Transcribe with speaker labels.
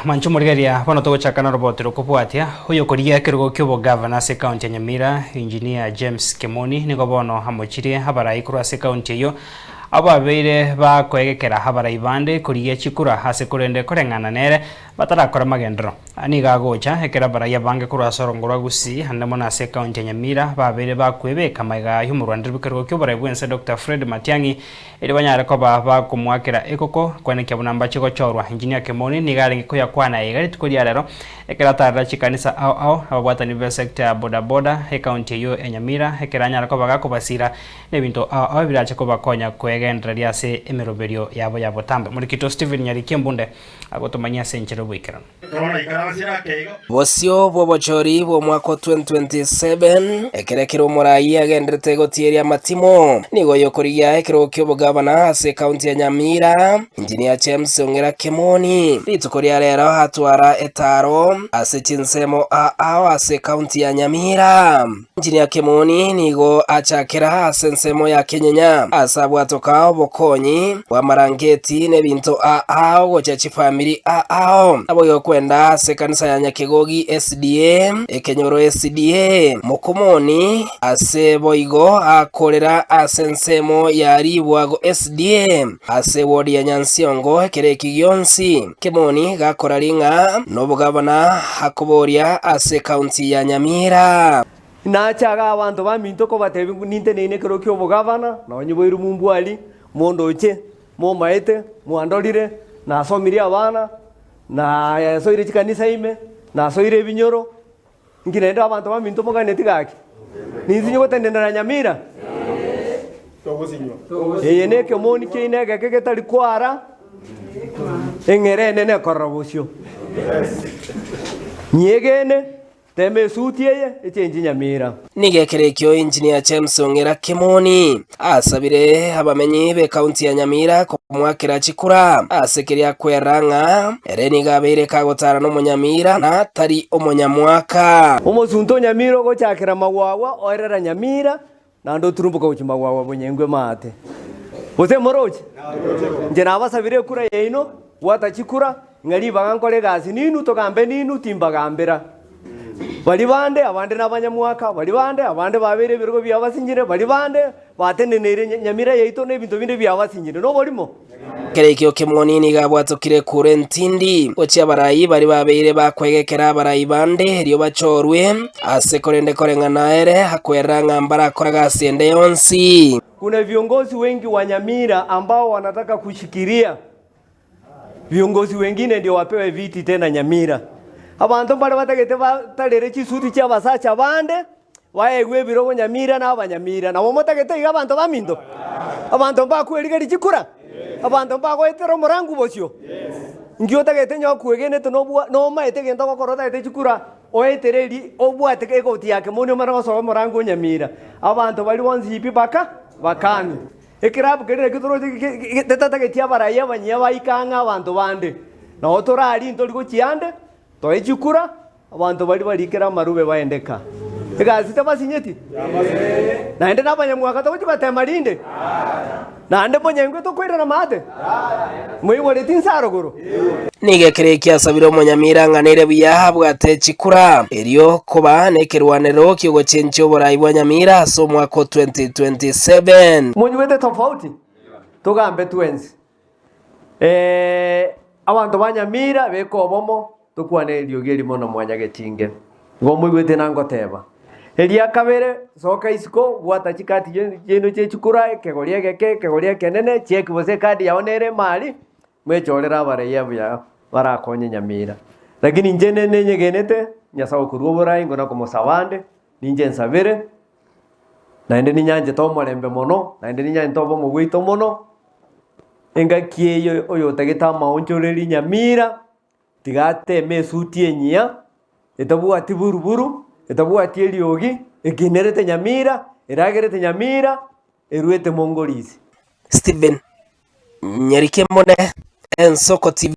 Speaker 1: Mwanche omorigereria, bono togochaka noroboti rokobwatia, oyokorigia ekerogo ki'obogavana ase ekaunti ya Nyamira, Engineer James Kemoni nigo bono amochirie abarai korwa ase ekaunti eyio abwo babeire bakoegekera abarai bande korigia chikura ase korende koreng'ana nere batarakora magenderero. Nigo agocha ekero abarai abange korwa ase orongo rwa Gusii ande mono ase ekaunti ya Nyamira babeire bakwebeka magega y'omorwaneri bw'ekerogo ki'oborai bw'ense Doctor Fred Matiang'i Erio banyare koba bakomoakera ekoko, koenekia buna mbache gochorwa. Engineer Kemoni nigo arenge koyakwana iga rituko ria rero ekero atarera chikanisa ao ao ababwatani be sector ya boda boda ecounty eyio ya Nyamira ekero anyare koba gakobasira nebinto ao ao ebirache kobakonya kwegendereria ase emeroberio yabo ya botambe. Morikito Stephen Nyariki Embunde agotomanyia ase enchera oboikeranu.
Speaker 2: Bosio bw'obochori bw'omwaka o 2027, ekero ekero omoraai agenderete gotieria amatimo, nigo oyokorigia ekerogo ki'obogavana ase ekaunti ya Nyamira, Engineer James Ong'era Kemoni, rituko ria rero atwara etaaro ase chinsemo ao ase ekaunti ya Nyamira. Engineer Kemoni nigo achakera ase ensemo ya Kenyenya ase abwatoka obokonyi bw'amarangeti n'ebinto aao gochia chifamiri aao. Naboigo kwenda ase ekanisa ya Nyakegogi SDA, ekenyoro SDA, Mokomoni ase boigo akorera ase ensemo ya Ribwago SDA ase ewodi ya Nyansiongo ekero eki gionsi. Kemoni gakora ring'a nobogabana akoboria ase ekaunti ya Nyamira.
Speaker 3: Nache iga abanto baminto kobatebia ng'a ninteneine ekero ki'obogavana, nonye boiru mombwari, mondoche, momaete, mwandorire, nasomirie abana, nasoire chikanisa ime, nasoire ebinyoro, inki naende abanto baminto moganeti gaki? Ninsinye gotenenera Nyamira? Eye nekemoni kiaino egeke getari kwara, eng'era enene ekorora bosio. Nyiegene, tema esuti eye, echenchi Nyamira.
Speaker 2: Nigo ekero ekio Engineer James Ong'era Kemoni asabire abamenyi b'ekaunti ya Nyamira komoakera chikura ase keria akwera ng'a ere nigo abeire kagotara n'omonyamira na tari omonyamwaka.
Speaker 3: Omosunte o Nyamira ogochakera magwagwa oerera Nyamira, naende oturumboka gochia magwagwa bonyengwe maate. Gose moroche? Inche nabasabire ekura yaino, bwata chikura, ng'a ribaga nkore egasi ninwe, togambe ninwe, timbagambera. Baria bande, abande nabanyamwaka, baria bande, abande babeire ebirogo biabasinyire, baria bande bateneneire nyamira yaito na ebinto binde biabasinyire. Noborimo?
Speaker 2: Ekero ekio kemoni nigo abwatokire ekura entindi gochia abarai baria babeire bakwegekera abarai bande erio bachorwe ase korende koreng'ana ere akwerera ng'a mbarakora gasi ende yonsi.
Speaker 3: Kuna viongozi wengi wa Nyamira ambao wanataka kushikiria viongozi wengine ndio wapewe viti tena Nyamira. Abanto mbare batagete batarere chisuti chia abasacha bande baegwe ebirogo Nyamira na abanyamira. Nabo motagete iga abanto baminto? Abanto mbakwerigeria chikura? Abanto mbagoetera omorangu bosio? Inki otagete onye okwegenete nobwa nomaete egento ogokora otagete chikura oetere eri obwate egoti ya kemoni omanye gosoa omorangu o Nyamira. Abanto baria bonsi pi baka bakani. Ekerabu keria nakio toroche getatageti abarai abanyia baike ang'e abanto bande. Nabo torarie ntori gochia ande, toe chikura, abanto baria barikere amarube baende ka. Egasi tabasinyeti? Naende nabanyamwaka togochia gotema rinde? Naende monyengwe tokoirana maate? Moigoreti inse arogoro?
Speaker 2: Nigo ekero ekio asabire omonyamira ng'a nere buya abwate chikura, erio koba nekerwanero ki'ogochenchia oborai bwa Nyamira ase omwaka o 2027.
Speaker 3: Monyigwete tofauti? Togambe twensi. Abanto ba Nyamira beka obomo, tokwane eriogi erimo na mwanyagetinge. Igo moigwete nangoteba. Eria kabere, soka isiko, bwata chikati chiaino chie chikura, ekegori egeke, ekegori ekenene, cheki gose ekadi yao nere emari, Mwechorere abarei abuya barakonye nyamira. Lakini inche nenyegenete Nyasae okorua oborai ngona komosaba ande, ninche nsabere, naende ninyanchete omorembe mono, naende ninyanchete obomo bwaito mono, engaki eye oyotagete amaonchoreri nyamira, tiga ateme esuti enyiya, etabwati buruburu, etabwati eriogi, ekinerete nyamira, eragerete nyamira, eruete mongorisi.
Speaker 2: Stephen Nyarikemone, Ensoko TV.